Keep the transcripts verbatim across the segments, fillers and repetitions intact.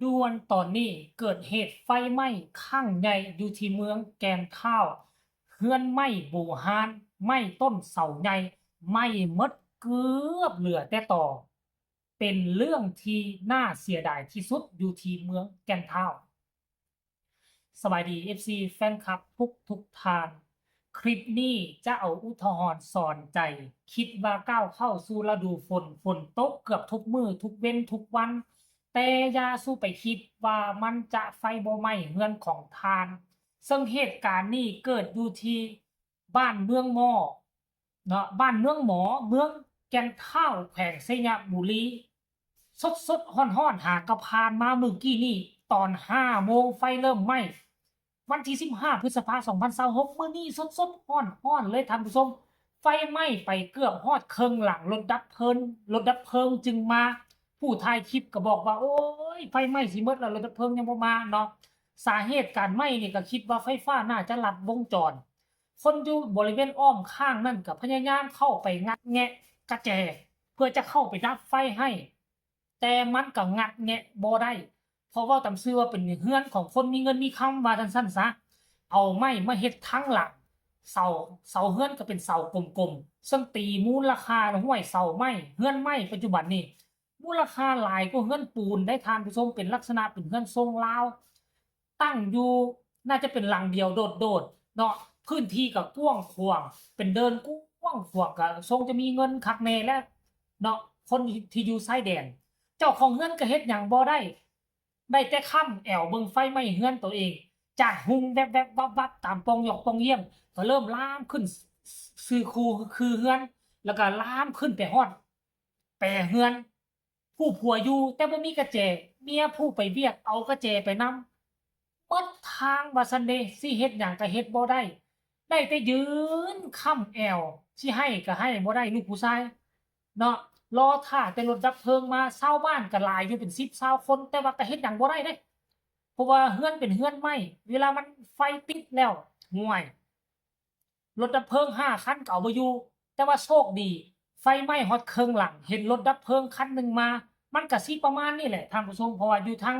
ด่วนตอนนี้เกิดเหตุไฟไหม้ครั้งใหญ่อยู่ที่เมืองแก่นคาว เฮือนไหม้บู่ฮาน ไหม้ต้นเสาใหญ่ ไหม้หมดเกือบเหลือแต่ตอ เป็นเรื่องที่น่าเสียดายที่สุดอยู่ที่เมืองแก่นคาว สบายดี เอฟซี แฟนคลับทุกทุกท่าน คลิปนี้จะเอาอุทาหรณ์สอนใจ คิดว่าก้าวเข้าสู่ฤดูฝน ฝนตกเกือบทุกมื้อทุกเว็นทุกวัน แต่อย่าสู่ไปคิดว่ามันจะไฟบ่ไหม้เฮือนของท่าน ซึ่งเหตุการณ์นี้เกิดอยู่ที่บ้านเมืองหม้อ เนาะ บ้านเมืองหม้อ เมืองแก่นคาว แขวงไชยบุรี สดๆ ร้อนๆ หากะผ่านมามื้อกี้นี้ ตอนห้าโมงไฟเริ่มไหม้ วันที่สิบห้า พฤษภา สองพันยี่สิบหก มื้อนี้สดๆ ร้อนๆ เลยท่านผู้ชม ไฟไหม้ไปเกือบฮอดเคิ่งหลังรถดับเพลิง รถดับเพลิงจึงมา ผู้ถ่ายคลิปก็บอกว่า โอ้ย ไฟไหม้สิหมดแล้ว รถดับเพลิงยังบ่มาเนาะ สาเหตุการไหม้นี่ก็คิดว่าไฟฟ้าน่าจะลัดวงจร คนอยู่บริเวณอ้อมข้างนั่นก็พยายามเข้าไปงัดแงะกะแจ เพื่อจะเข้าไปดับไฟให้ แต่มันก็งัดแงะบ่ได้ เพราะว่าตามซื่อว่าเป็นเฮือนของคนมีเงินมีคำ ว่าจั่งซั้นซะ เอาไม้มาเฮ็ดทั้งหลัง เสา เสาเฮือนก็เป็นเสากลมๆ ซึ่งตีมูลค่า ห้วย เสาไม้ เฮือนไม้ปัจจุบันนี่ มูลค่าหลายกว่าเฮือนปูนได้ท่านผู้ชม เป็นลักษณะเป็นเฮือนทรงลาว ตั้งอยู่น่าจะเป็นหลังเดียวโดดๆ เนาะ พื้นที่ก็กว้างขวาง เป็นเดินกว้างขวาง ก็ทรงจะมีเงินคักแน่แหละเนาะ คนที่อยู่ชายแดน เจ้าของเฮือนก็เฮ็ดหยังบ่ได้ ได้แต่ค้ำแอวเบิ่งไฟไหม้เฮือนตัวเอง จากหุงแวบๆ วับๆ ตามป่องหยอกป่องเยี่ยม ก็เริ่มลามขึ้น ซื่อคูคือเฮือน แล้วก็ลามขึ้นไปฮอดแปเฮือน ผู้ผัวอยู่แต่บ่มีกะแจ เมียผู้ไปเวียกเอากะแจไปนำ หมดทางว่าซั่นเด้ สิเฮ็ดหยังก็เฮ็ดบ่ได้ ได้แต่ยืนค้ำแอว สิไห้ก็ไห้บ่ได้ลูกผู้ชายเนาะ รอท่าแต่รถดับเพลิงมา ชาวบ้านก็หลายอยู่เป็นสิบซาวคน แต่ว่าก็เฮ็ดหยังบ่ได้เด้ เพราะว่าเฮือนเป็นเฮือนไม้ เวลามันไฟติดแล้ว ห่วย รถดับเพลิงห้าคันก็เอาบ่อยู่ แต่ว่าโชคดี ไฟไหม้ฮอดเคิ่งหลัง เห็นรถดับเพลิงคันหนึ่งมา มันก็สิประมาณนี้แหละท่านผู้ชม เพราะว่าอยู่ทาง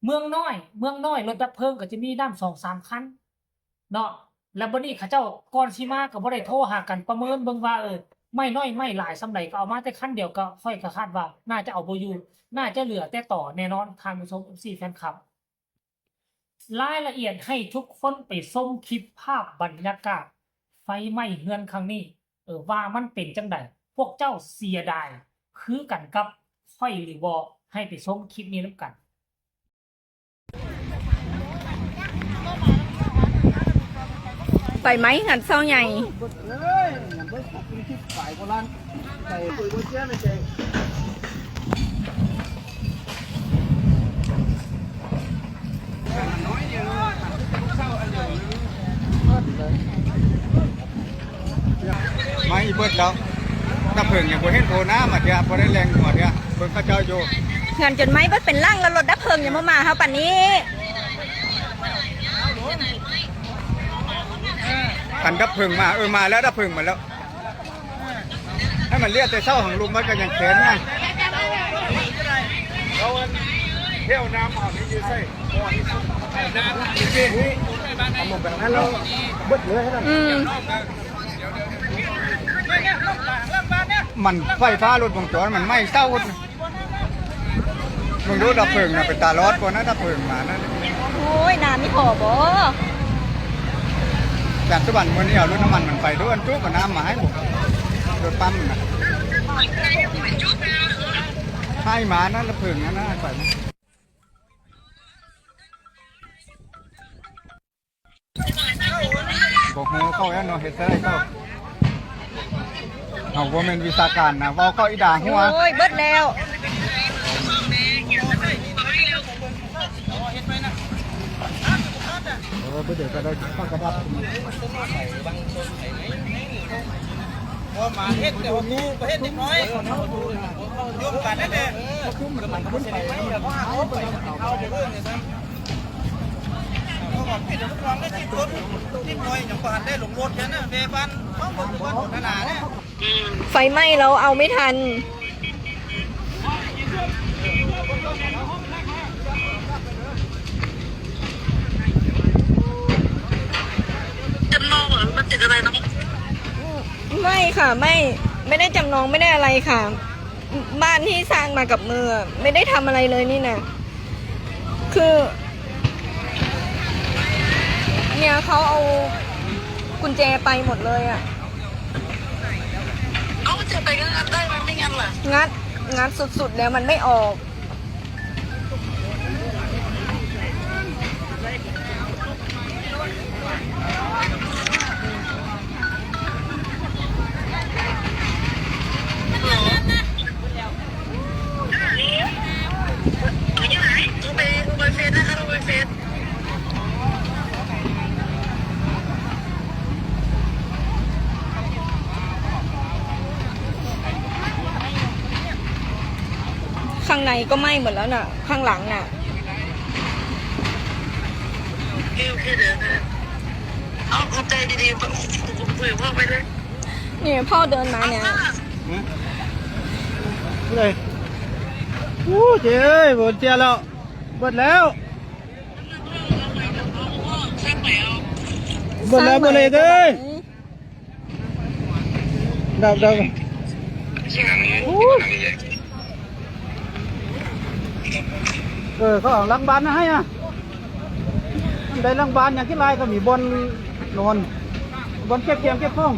เมืองน้อย เมืองน้อยรถดับเพลิงก็จะมีนำสองสามคันเนาะ แล้วบัดนี้เขาเจ้าก่อนสิมาก็บ่ได้โทรหากันประเมินเบิ่งว่า เออ ไหม้น้อยไหม้หลายส่ำใด ก็เอามาแต่คันเดียว ก็ข้อยก็คาดว่าน่าจะเอาบ่อยู่ น่าจะเหลือแต่ตอแน่นอนท่านผู้ชม เอฟซี แฟนคลับ รายละเอียดให้ทุกคนไปชมคลิปภาพบรรยากาศไฟไหม้เฮือนครั้งนี้ เออ ว่ามันเป็นจั่งใด พวกเจ้าเสียดายคือกันกับข้อยหรือบ่ ให้ไปชมคลิปนี้นำกัน ไฟไหม้เฮือนเสาใหญ่ ไหม้เบิดแล้ว ดับเพลิงยังบ่เห็นโผล่หน้ามาเทื่อ บ่ได้แล่นหัวเทื่อ เบิ่งเขาเจ้าอยู่ เฮือนจนไหม้เบิดเป็นหลัง แล้วรถดับเพลิงยังบ่มาเฮาปานนี้ คันดับเพลิงมา เออ มาแล้ว ดับเพลิงมาแล้ว ให้มันเรียกแต่เช้าหังลุมมันก็ยังแค้นนะ เอาอันเที่ยวน้ำออกนี่อยู่ใส่ เอาหมดแบบนั้นแล้ว เบิดเลยให้มัน อืม มันไฟฟ้าลัดวงจร มันไหม้เสาหมดนะ มึงดูดับเพลิงนะ เป็นตาลอดก่อนนะ ดับเพลิงมานะ โอ้ย น้ำไม่พอบ่ จากสุวรรณมื้อนี้เอารถน้ำมันมันไปด้วย อันจุกเอาน้ำมาให้ผม รถปั๊มนะ ให้มานะ ดับเพลิงนะ นะ ไปนะ บ่ฮู้เขาแหละเนาะ เฮ็ดจั่งใด๋เขา เฮาบ่แม่นวิชาการนะ เว้าเข้าอีด่าหัว โอ้ย เบิดแล้ว เออ บ่เดี๋ยวก็ได้เข้ากระดับ บ่มาเฮ็ดแต่ว่ากูบ่เฮ็ดเด็กน้อย ยกกันนั่นแหละ ไฟไหม้แล้วเอาไม่ทัน ค่ะ ไม่ ไม่ได้จำนอง ไม่ได้อะไรค่ะ บ้านที่สร้างมากับมือ ไม่ได้ทำอะไรเลยนี่นะ คือเมียเขาเอากุญแจไปหมดเลยอะ เอากุญแจไปก็งัดได้ไหม ไม่งัดล่ะ งัด งัดสุดๆแล้วมันไม่ออก ข้างในก็ไหม้หมดแล้วน่ะ ข้างหลังน่ะ โอเค โอเค เดี๋ยวนะ เอา เอาใจดีๆ คุยกับพ่อไปเลย เนี่ยพ่อเดินมาเนี่ย ผู้ใด อู้ เจ๊เอ้ย หมดเสียแล้ว เบิดแล้ว เบิดแล้ว เบิดเลยเด้อ ดับ ดับ โอ้ย เออ เขาเอาหลังบ้านมาให้อ่ะ มันได้หลังบ้านอย่างที่ลายก็มีบ่อนนอน บ่อนเก็บเกียงเก็บของ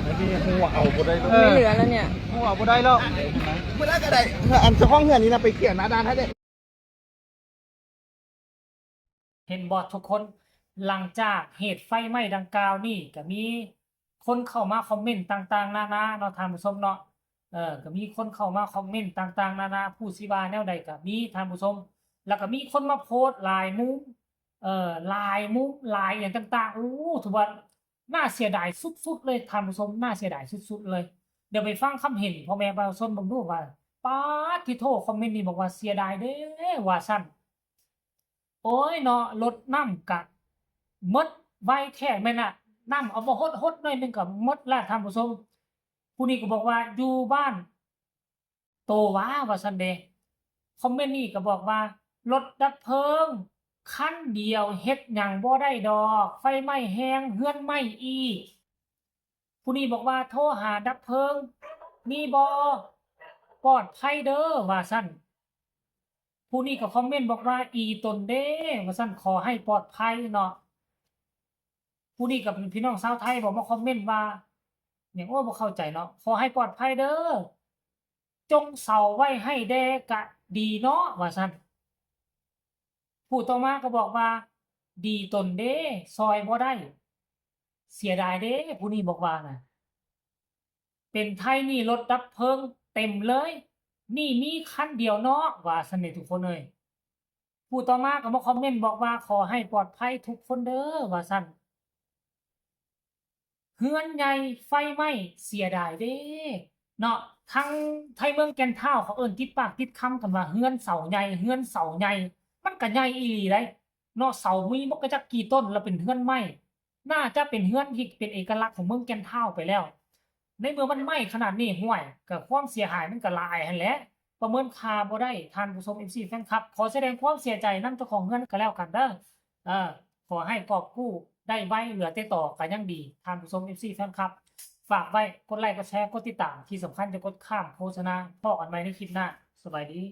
ไม่มีหัวเอาบ่ได้เลย เออ ไม่เหลือแล้วเนี่ย หัวเอาบ่ได้แล้ว เมื่อไรก็ได้ อันเจ้าของเฮือนนี่นะ ไปเขียนหน้าด้านให้ได้ เห็นบ่ทุกคน หลังจากเหตุไฟไหม้ดังกล่าวนี่ก็มีคนเข้ามาคอมเมนต์ต่างๆนานาเนาะท่านผู้ชมเนาะ เออ ก็มีคนเข้ามาคอมเมนต์ต่างๆนานา ผู้สิว่าแนวใดก็มีท่านผู้ชม แล้วก็มีคนมาโพสต์หลายมุม เอ่อ หลายมุม หลายอย่างต่างๆ โอ้ ถือว่าน่าเสียดายสุดๆเลยท่านผู้ชม น่าเสียดายสุดๆเลย เดี๋ยวไปฟังคำเห็นพ่อแม่ประชาชนเบิ่งดูว่า ป๊าด ที่โทษคอมเมนต์นี้บอกว่าเสียดายเด้ ว่าซั่น โอ้ยเนาะ รดน้ำกะหมดไวแท้แม่นน่ะ น้ำเอามาหดๆหน่อยหนึ่งกะหมดแล้วท่านผู้ชม ผู้นี้ก็บอกว่าอยู่บ้านโตหวา ว่าซั่นเด้ คอมเมนต์นี้ก็บอกว่า รถดับเพลิงคันเดียวเฮ็ดหยังบ่ได้ดอก ไฟไหม้แฮง เฮือนไหม้อีก ผู้นี้บอกว่า โทรหาดับเพลิง มีบ่ ปลอดภัยเด้อ ว่าซั่น ผู้นี้ก็คอมเมนต์บอกว่า อีตนเด้ ว่าซั่น ขอให้ปลอดภัยเนาะ ผู้นี้ก็เป็นพี่น้องชาวไทยบอกมาคอมเมนต์ว่า หยัง โอ้ บ่เข้าใจเนาะ ขอให้ปลอดภัยเด้อ จงเซาไว้ให้แด่กะดีเนาะ ว่าซั่น ผู้ต่อมาก็บอกว่า ดีตนเด้ ซอยบ่ได้ เสียดายเด้ ผู้นี้บอกว่านะ เป็นไทยนี่รถดับเพลิงเต็มเลย นี่มีคันเดียวเนาะ ว่าซั่นเด้ทุกคนเอ้ย ผู้ต่อมาก็มาคอมเมนต์บอกว่า ขอให้ปลอดภัยทุกคนเด้อ ว่าซั่น เฮือนใหญ่ไฟไหม้เสียดายเด้ เนาะ ทางไทยเมืองแก่นทาวน์เขาเอิ้นติดปากติดคำกันว่า เฮือนเสาใหญ่ เฮือนเสาใหญ่ มันก็ใหญ่อีหลีเด้ เนาะ เสามีบ่จักกี่ต้น แล้วเป็นเฮือนไม้ น่าจะเป็นเฮือนที่เป็นเอกลักษณ์ของเมืองแก่นทาวน์ไปแล้ว ในเมื่อมันไหม้ขนาดนี้ ห่วย ก็ความเสียหายมันก็หลายหั้นแหละ ประเมินค่าบ่ได้ ท่านผู้ชม เอฟซี แฟนคลับ ขอแสดงความเสียใจนำเจ้าของเฮือนก็แล้วกันเด้อ เออ ขอให้กอบกู้ได้ไว เหลือแต่ต่อก็ยังดี ท่านผู้ชม เอฟซี แฟนคลับ ฝากไว้ กดไลค์ กดแชร์ กดติดตาม ที่สำคัญอย่ากดข้ามโฆษณา พ้อกันใหม่ในคลิปหน้า สบายดี